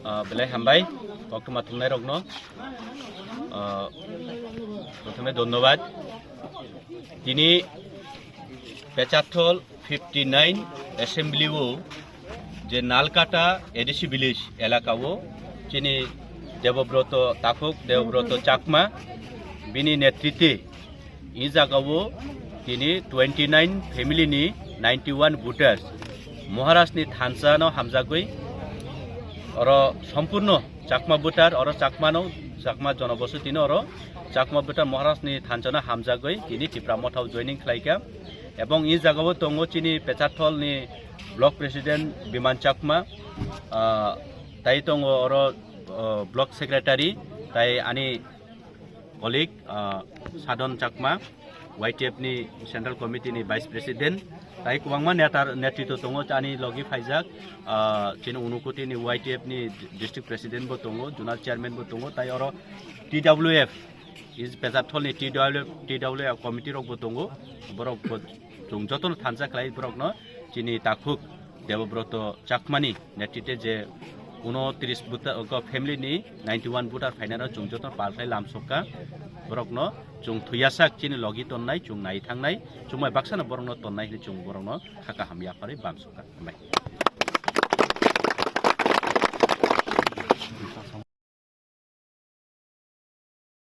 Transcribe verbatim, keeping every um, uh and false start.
Ah, belai hambai, koktwma thumnairokno, ah, prothome dhonnobad. Tini Pecharthal fifty nine assembly o je Nalkata A D C village elaka o chini Debobroto Takhuk, Debobroto Chakma, bini netritwe i jaga o tini twenty nine family ni ninety one voters Maharaj ni thansa no hamjagwi oro sompurno Chakma voter, oro Chakma no, Chakma jonobosoti no oro Chakma voter Maharaj ni thansa no hamjagwi tini Tipra Motha o joining khlaikha. Ebong i jaga o tongo chini Pecharthal ni block president Biman Chakma, ah, tai tongo oro, ah, block secretary, tai ani colleague, ah, Sadon Chakma, Y T F ni Central Committee ni Vice President, tai kwbangma neta netritw tongo ani logi phaijak, ah, chini Unakoti ni Y T F ni District President bo tongo, Zonal Chairman bo tongo, tai oro T W F, is Pecharthal ni T W F, T W F committee rok bo tongo, borok bo chwng jotono thansa khlai borokno chini Takhuk Debobroto Chakmani netritwe je unotris voter, o, family ni ninety one voter phainai rok chwng joto pal khlai lamsokha. Borokno chwng thuyasak chini logi tonnai, chwng nai thangnai, chwng bai baksano borokno tonnai hinwi chwng borokno kha kaham yapharwi bamsokha. Hambai.